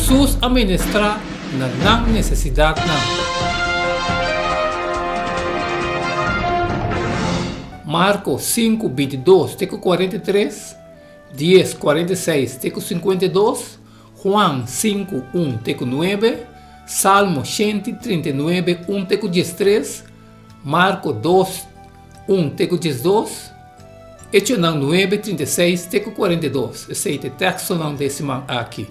Hesus a ministrá na nan nesesidatnan. Marko 5, 22 te ku 43, 10, 46 te ku 52, Juan 5, 1 te ku 9, Salmo 139, 1 te ku 13, Marko 2, 1 te ku 12, Echonan 9, 36 te ku 42. Esei ta e tekstonan di e siman aki.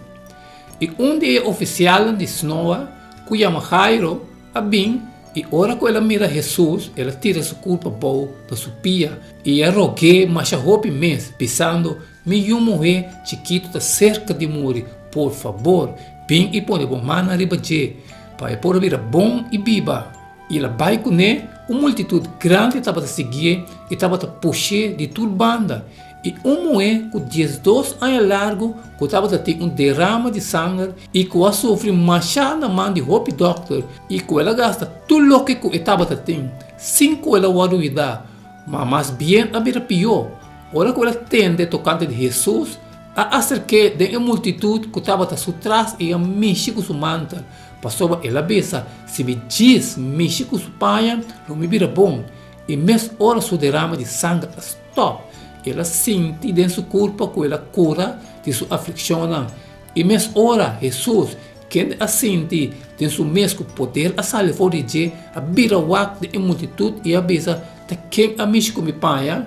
I un di e ofisialnan di snoa, ku yama Jairo, a bin, i ora ku el a mira Hesus, el a tira su kurpa bou na su pia i a rog'é masha hopi mes, bisando, Mi yu muhé chikitu ta serka di muri, por fabor, bin i pone bo mannan riba dje, pa e por bira bon i biba. I el a bai kuné, un multitut grandi tabata siguié i tabata push'é di tur banda. I un muhé ku diesdos aña largu ku tabata tin un derama di sanger i ku a sufri mashá na man di hopi dòkter i ku el a gasta tur loke ku e tabata tin sin ku el a wòrdu yudá, ma mas bien a bira pió. Ora ku el a tende tokante di Hesus, a aserk'é den e multitut ku tabata su tras i a mishi ku su mantel, pasobra el a bisa, Si mi djis mishi ku su paña, lo mi bira bon. I mes ora su derama di sanger a stòp, el a sinti den su kurpa ku el a kura di su aflikshonnan. I mes ora Hesus, kende a sinti den su mes ku poder a sali for di dje, a bira wak den e multitut i a bisa, Ta ken a mishi ku mi paña?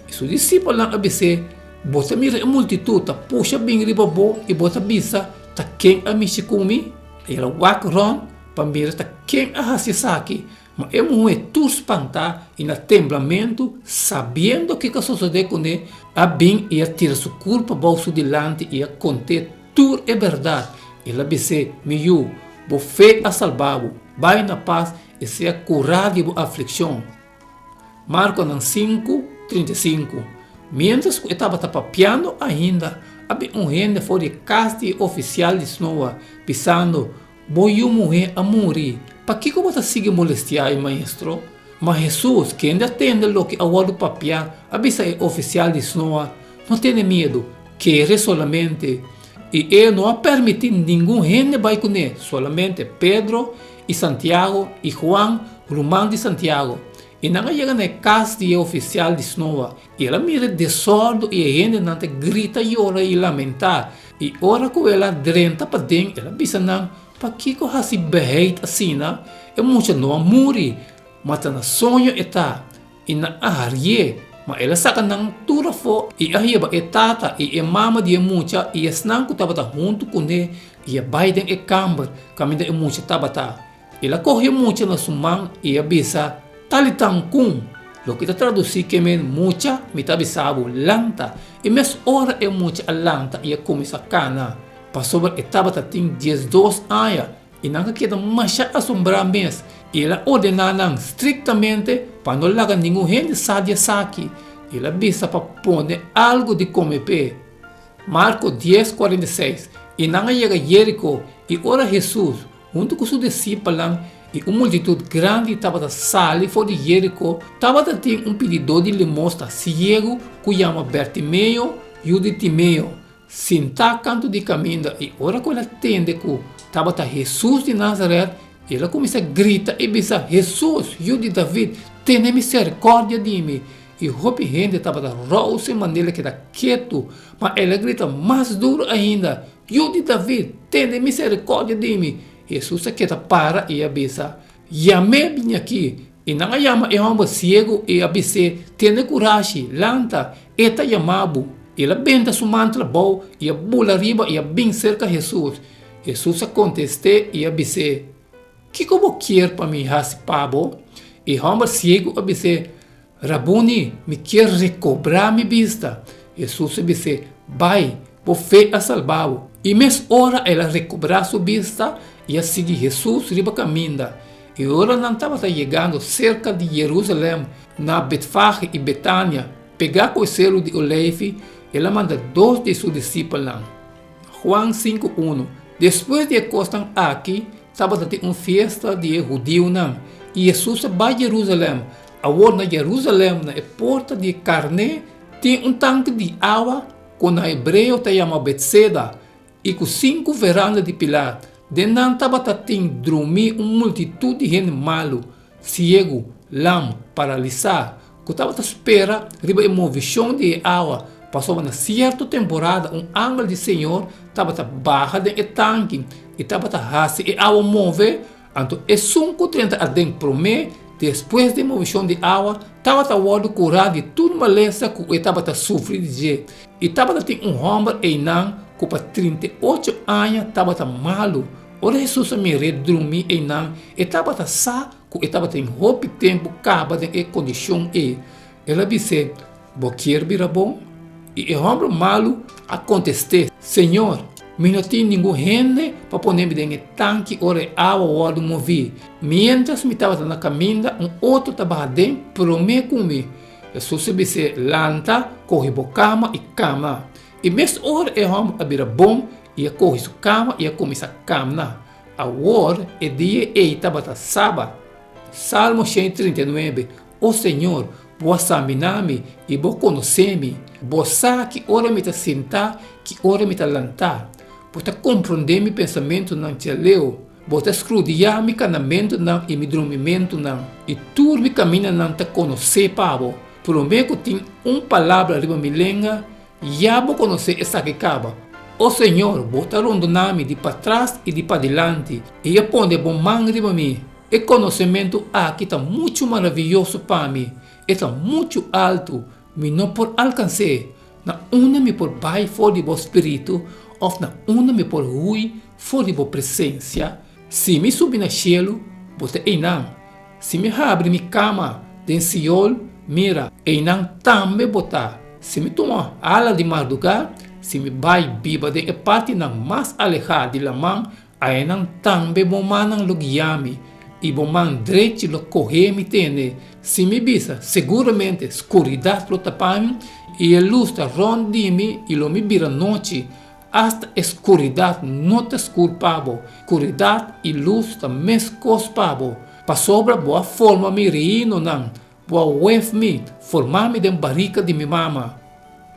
I su disipelnan a bis'é, Bo ta mira e multitut ta pusha bin riba bo i bo ta bisa, Ta ken a mishi ku mi? I el a wak rònt pa mira ta ken a hasi esaki. Ma e muhé tur spantá i na temblamentu, sabiendo kiko a sosodé kuné, a bin i a tira su kurpa bou su dilanti i a kont'é tur e bèrdat. El a bis'é, Mi yu, bo fe a salba bo. Bai na pas i sea kurá di bo aflikshon. Markonan 5, 35 Miéntras ku e tabata papiando ainda, a bin un hende for di e kas di e ofisial di snoa, bisando, Bo yu muhé a muri, pakiko bo ta sigui molestiá e Maestro? Ma Hesus, kende a tende loke a wòrdu papiá, a bisa e ofisial di snoa, No tene miedu, kere solamente. I e no a permití ningun hende bai kuné, solamente Pedro i Santiago i Juan, ruman di Santiago. I nan a yega na e kas di e ofisial di snoa, i el a mira e desòrdu i e hendenan ta grita, yora i lamentá. I ora ku el a drenta paden, el a bisa nan, Pakiko hasi beheit asina? E mucha no a muri, ma ta na soño e ta. I nan a harié, ma el a saka nan tur afó i a hiba e tata i e mama di e mucha i esnan ku tabata huntu kuné i a bai den e kamber kaminda e mucha tabata. El a kohe e mucha na su man i a bisa, Talitan kun, loke ta tradusí ke men, Mucha, mi ta bisa bo, lanta! I mes ora e mucha a lanta i a kuminsá kana, pasobra e tabata tin 12 aña, i nan a keda masha asombrá mes. I el a ordená nan striktamente pa no laga ningun hende sa di esaki. El a bisa pa pone algu di kome p'e. Marko 10, 46 I nan a yega Jeriko, i ora Hesus, Huntu ku su disipelnan i un multitut grandi tabata sali for di Jeriko, tabata tin un pididó di limosna siegu ku yama Bertimeo, yu di Timeo, sintá kantu di kaminda, i ora ku el a tende ku tabata Hesus di Nazaret, el a kuminsá grita i bisa, Hesus, yu di David, tene miserikòrdia di mi! I hopi hende tabata rou sin manera el a keda ketu, ma el a grita mas duru ainda, Yu di David, tene miserikòrdia di mi! Hesus a keda para i a bisa, Yam'é bini akí. I nan a yama e hòmber siegu i a bis'é, Tene kurashi, lanta, e ta yama bo. El a benta su mantel abou i a bula riba i a bin serka Hesus. Hesus a kontest'é i a bis'é, Kiko bo kier pa mi hasi pa bo? E hòmber siegu a bis'é, Rabuni, mi kier rekobrá mi bista. Hesus a bis'é, Bai, bo fe a salbá bo. I mes ora el a rekobrá su bista i a sigui Hesus riba kaminda. I ora nan tabata yegando serka di Yerusalèm, na Betfage i Betania, pegá ku e seru di Oleifi, el a manda dos di su disipelnan. Juan 5, 1 Despues di e kosnan aki, tabata tin un fiesta di e hudiunan, i Hesus a bai Jerusalèm. Awor na Jerusalèm, na e porta di e karné, tin un tanki di awa ku na hebreo ta yama Betseda. I ku sinku veranda di pilar. Den nan tabata tin drumí un multitut di hende malu, siegu, lam, paralisá, ku tabata spera riba e movishon di e awa, pasobra na sierto temporada un angel di Señor tabata baha den e tanki i tabata hasi e awa move. Anto esun ku drenta aden promé, despues di e movishon di awa, tabata wòrdu kurá di tur malesa ku e tabata sufri di dje. I tabata tin un hòmber einan ku pa 38 aña tabata malu. Ora Hesus a mir'é drumí einan, e tabata sa ku e tabatin hopi tempu kaba den e kondishon ei. El a bis'é, Bo kier bira bon? I e hòmber malu a kontest'é, Señor, mi no tin ningun hende pa pone mi den e tanki ora e awa wòrdu moví. Miéntras mi tabata na kaminda, un otro ta baha den promé ku mi. Hesus a bis'é, Lanta, kohe bo kama i kama. I mes ora e hòmber a bira bon i a kohe su kama i a kuminsá kamna. Awor e dia ei tabata sabat. Salmo 139. O Señor, bo a saminá mi i bo konosé mi. Bo sa ki ora mi ta sintá, ki ora mi ta lantá. Bo ta komprondé mi pensamentunan djaleu. Bo ta skrudiá mi kanamentunan i mi drumimentunan, i tur mi kamindanan ta konosé pa bo. Promé ku tin un palabra riba mi lenga, ya bo konosé esaki kaba. O Señor, bo ta rondoná mi di patras i di padilanti, i a pone bo man riba mi. E konosementu aki ta muchu maravioso pa mi, e ta muchu altu, mi no por alkans'é. Na unda mi por bai for di bo spiritu, òf na unda mi por hui for di bo presensia? Si mi subi na shelu, bo ta einan. Si mi habri mi kama den Seol, mira, einan tambe bo ta. Si mi tuma ala di mardugá, si mi bai biba den e partinan mas alehá di laman, Aenan tambe bo mannan lo guia mi, i bo man drechi lo kohe mi tene. Si mi bisa, Seguramente skuridat lo tapa mi, i e lus ta rònt di mi i lo mi bira nochi, asta e skuridat no ta skur pa bo, skuridat i lus ta meskos pa bo. Pasobra bo a forma mi reinonan, bo a wef mi, forma mi den barika di mi mama.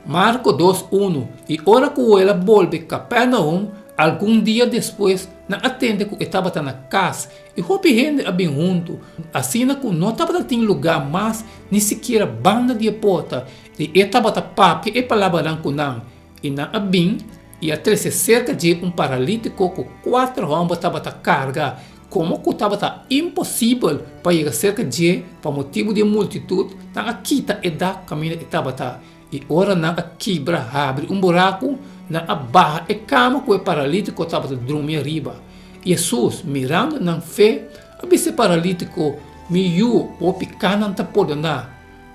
Marko dos unu, I ora ku el a bolbe Kapernaum, algun dia despues, nan a tende ku e tabata na kas, i hopi hende a bin huntu, asina ku no tabata tin lugá mas ni sikiera banda di e porta, i e tabata papia e palabranan ku nan. I nan a bin i a trese serka dje un paralítiko ku kuater hòmber tabata karga. Komo ku tabata imposibel pa yega serka dje pa motibu di e multitut, nan a kita e dak kaminda e tabata, i ora nan a kibra habri un buraku, nan a baha e kama ku e paralítiko tabata drumi ariba. Hesus, mirando nan fe, a bisa e paralítiko, Mi yu, bo pikánan ta pordoná.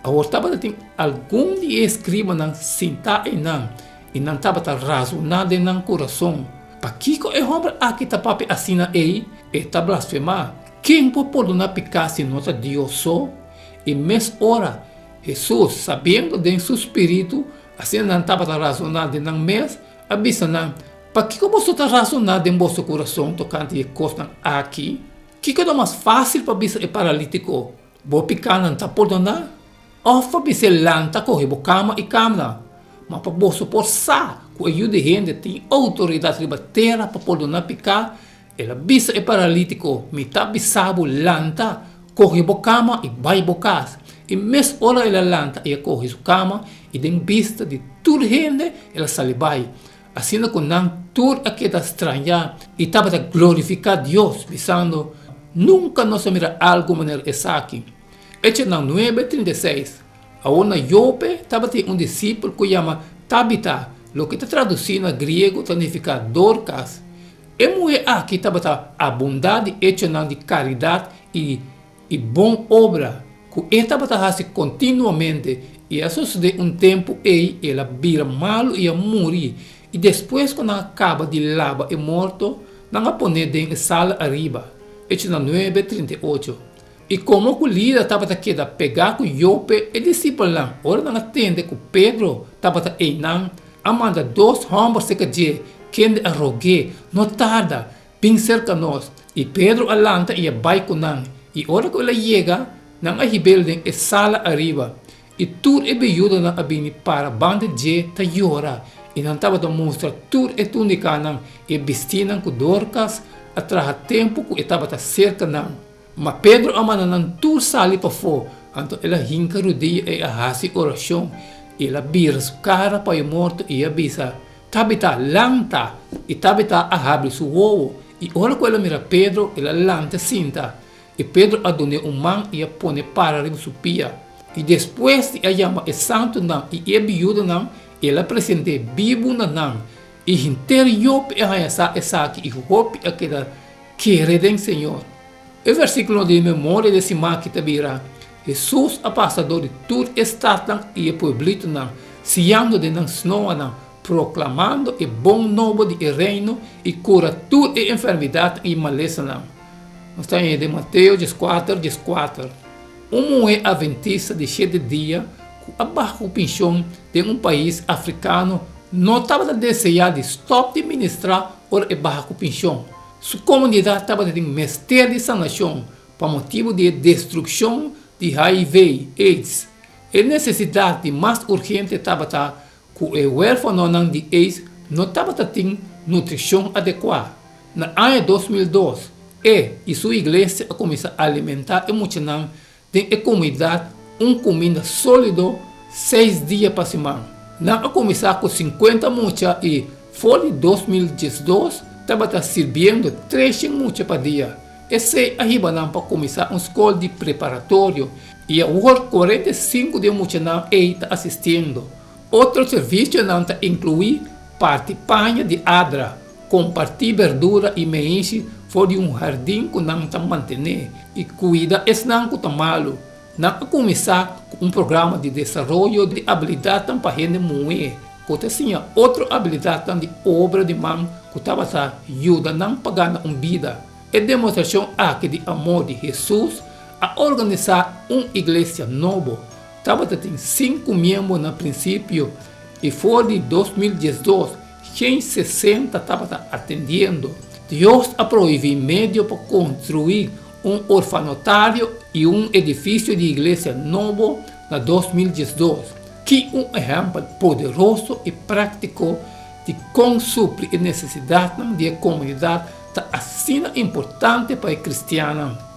Awor tabata tin algun di e eskribanan sintá einan, i nan tabata razoná den nan kurason, Pakiko e hòmber aki ta papia asina ei? E ta blasfemá. Ken por pordoná piká si no ta Dios so? I mes ora, Hesus, sabiendo den su spiritu, asina nan tabata razoná den nan mes, a bisa nan, Pakiko boso ta razoná den boso kurason tokante e kosnan aki? Kiko ta mas fásil pa bisa e paralítiko, Bo pikánan ta pordoná? Òf pa bis'é lanta kohe bo kama i kamna? Ma pa boso por sa ku e Yu di hende tin outoridat riba tera pa pordoná piká, el a bisa e paralítiko, Mi ta bisa bo, lanta, kohe bo kama i bai bo kas. I mes ora el a lanta i a kohe su kama, i den bista di tur hende el a sali bai, asina ku nan tur a keda strañá i tabata glorifiká Dios, bisando, Nunka nos a mira algu manera esaki. Echonan 9:36 Awor na Jope tabatin un disipel ku yama Tabita, loke ta tradusí na griego ta nifiká Dorkas. E muhé aki tabata abundá di echonan di karidat i i bon obra ku e tabata hasi kontinuamente, i a sosodé un tempu ei el a bira malu i a muri, i despues ku nan a kaba di laba e morto, nan a pon'é den e sala ariba. Echonan 9:38 I komo ku Lida tabata keda pegá ku Jope, e disipelnan, ora nan a tende ku Pedro tabata einan, a manda dos hòmber serka dje, kende a rog'é, No tarda, bin serka nos. I Pedro a lanta i a bai ku nan. I ora ku el a yega, nan a hib'el den e sala ariba. I tur e beyudanan a bini para banda dje ta yora. I nan tabata mustra tur e túnikanan i e bistínan ku Dorkas a traha tempu ku e tabata serka nan. Ma Pedro a manda nan tur sali pafó, anto el a hinka rudia i a hasi orashon, i el a bira su kara pa e morto i a bisa, Tabita, lanta! I Tabita a habri su wowo, i ora ku el a mira Pedro, el a lanta sinta. I Pedro a dun'é un man i a pon'é para riba su pia. I despues di a yama e santunan i e biudanan, el a present'é bibu na nan. I henter Jope a haña sa esaki i hopi a keda kere den Señor. E versíkulo di memoria di e siman aki ta bira, Hesus a pasa dor di tur e statnan i e pueblitonan, siñando den nan snoanan, proklamando e bon nobo di e Reino i kura tur e enfermidatnan i malesanan. Nos ta haña den Mateo dieskuater, dieskuater. Un muhé atventista di shete dia ku a baha ku penshon den un pais afrikano no tabata deseá di stòp di ministrá ora e baha ku penshon. Su komunidat tabata tin mester di sanashon pa motibu di e destrukshon di hiv, aids. E nesesidat di mas urgente tabata ku e huérfanonan di aids no tabata tin nutrishon adekuá. Na aña 2002, e i su iglesia a kuminsá alimentá e muchanan den e komunidat un kuminda sólido seis dia pa siman. Nan a kuminsá ku sinkuenta mucha i for di 2012 tabata sirbiendo treshen mucha pa dia. Esei a hiba nan pa kuminsá un skol di preparatorio i awor 45 di e muchanan ei ta asistiendo. Otro servisionan ta inkluí parti paña di adra, kompartí berdura i meishi for di un hardin ku nan ta mantené i kuida esnan ku ta malu. Nan a kuminsá ku un programa di desaroyo di abilidatnan pa hende muhé ku ta siña otro abilidatnan di obra di man ku tabata yuda nan pa gana un bida. E demostrashon aki di amor di Hesus a organisá un iglesia nobo. Tabata tin sinku miembro na prinsipio i for di 2012 160 tabata atendiendo. Dios a prohibí medio pa konstruí un orfanotario i un edifisio di iglesia nobo na 2012. Ki un ehèmpel poderoso i práktiko di kon supli e nesesidatnan di e komunidat ta asina importante pa e kristiannan!